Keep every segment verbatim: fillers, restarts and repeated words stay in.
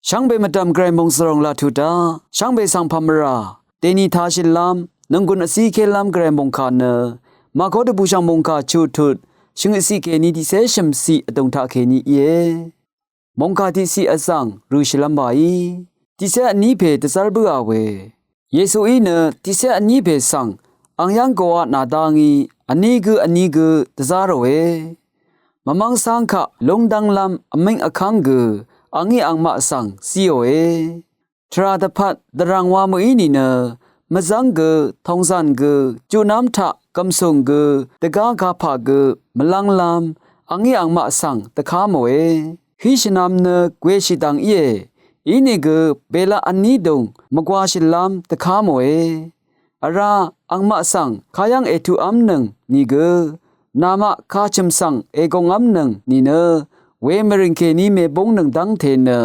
Shvngbe mvdv̀m Gvray mòngsvròng laq tuq daq, shvngbe svng pàmvrà dèni tāshìlv́m nònggùn vcíkélv́m Gvray mòngkà nø, Màkó dvbùshv̀ng mòngkà chuq tut shvngøtciq kèní tiqcé shø̀mciq vdùng taqkèní íe. Mòngkà tiqciq vzv̀ng rø̀shìlv́m wàí, tiqcé vní pè dvzv́r bǿà we. Yesuí nø tiqcé vní pè svng ang yv́ng goa nàdá ngí vní gǿ vní gǿ dvzá ròe. Mvmv́ng cáng kaq lúngdv́nglv́m vmíng vkv́ng gø a ngí angmaq svng zíòe. Tvrà dvpvt dvrv̀ng wa mø̀í nìnø, mvzv́ng gø, tòngzàn gø, juqnv́m taq gv̀msùng gø, dvgá gapà gø mvlv́nglv́m a ngí angmaq svng dvká mòe. Hí shvnv̄m nø gwèshì dv̀ng íe. Inìgø bèlaq vní dùng mvgwāshìlv́m dvká mòe. Vrá angmaq svng kayv́ng ètuqv́mnøng nìgø, namaq kachø̀m svng ègongv́mnøng nìnø, wemvrìng kèní mèbúngnøng dv́ngte nø,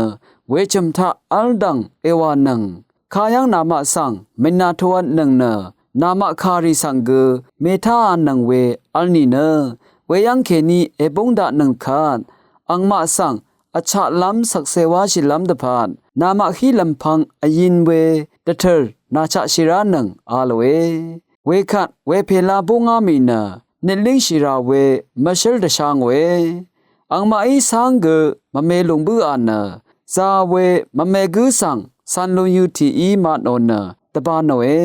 wechø̀m taq v́l dv̀ng èwànøng. Kayv́ng namaq svng mènàtōvtnøng nø, namaq kàrì svng gø mètáānøng we vl nìnø, weyv́ng kèní èbúng daqnøng kvt, angmaq svng vchaqlv́m shvkse wáshìlv́m dvpvt, namaq hí lv̀mpv̄ng vyin we dvtø̀r nàchaqshìránøng a lòe. Wekvt wepèla búngá mì nø, nøt língshìrà we mvshǿl dvsha ngòe. Angmaqí cáng gø mvme lùng bǿà nø, zā we mvme gǿ svng cānlun yutìí matnò nø dvbānòe.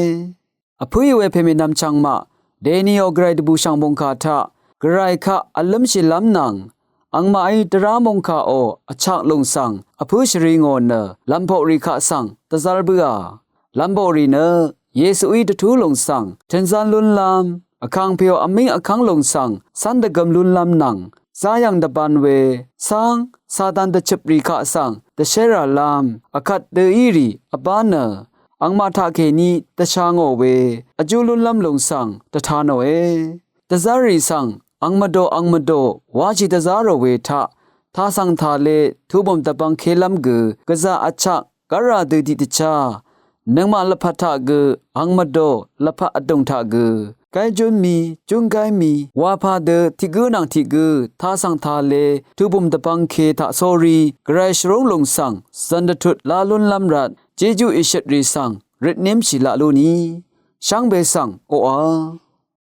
Vpǿì we pèmènvm chvngmaq, dènìò Gvray dvbùshv̀ng mòngkà taq, Gvray kaq vlǿmshìlv́m nvng, angmaqí dvrá mòngkàò vchak lùng svng vpǿ shvri ngò nø, lv̀mpoqrì kaq svng dvzv́r bǿà. Lv̀mpoqrì nø Yesuí dvtú lùng svng tø̀nzán lúnlv́m, vkàngpèò vmíng vkv́ng lùng svng cv́n dvgøm lúnlv́m nvng, záyv̀ng dvbān we cáng Satan dvchøprì kaq svng dvshéràlv́m, vkvt dø írì vbá nø, angmaq taqkèní dvsha ngò we vjú lúnlv́m lùng svng dvta nòe. Dvzv́rrì svng ang mvdò ang mvdò wáshì dvzá rò we taq, tasv̀ng tàle tubø̀m dvbvng kelv́m gø gvzà vchak gv́rà dø tiqdvchá, nøngmaq lvpat taq gø ang mvdò lvpat vdùng taq gø, gáijún mì, júnggáí mì, wàpà dø tiqgǿ nvng tiqgǿ tasv̀ng tàle tubø̀m dvbvng ke taqsórí Gvray shvrúng lùng svng zv̀n dvtut lá lúnlv́m rvt, jejú ìshøtrì svng røtnímshì laq lúni, shvngbe svng oqà.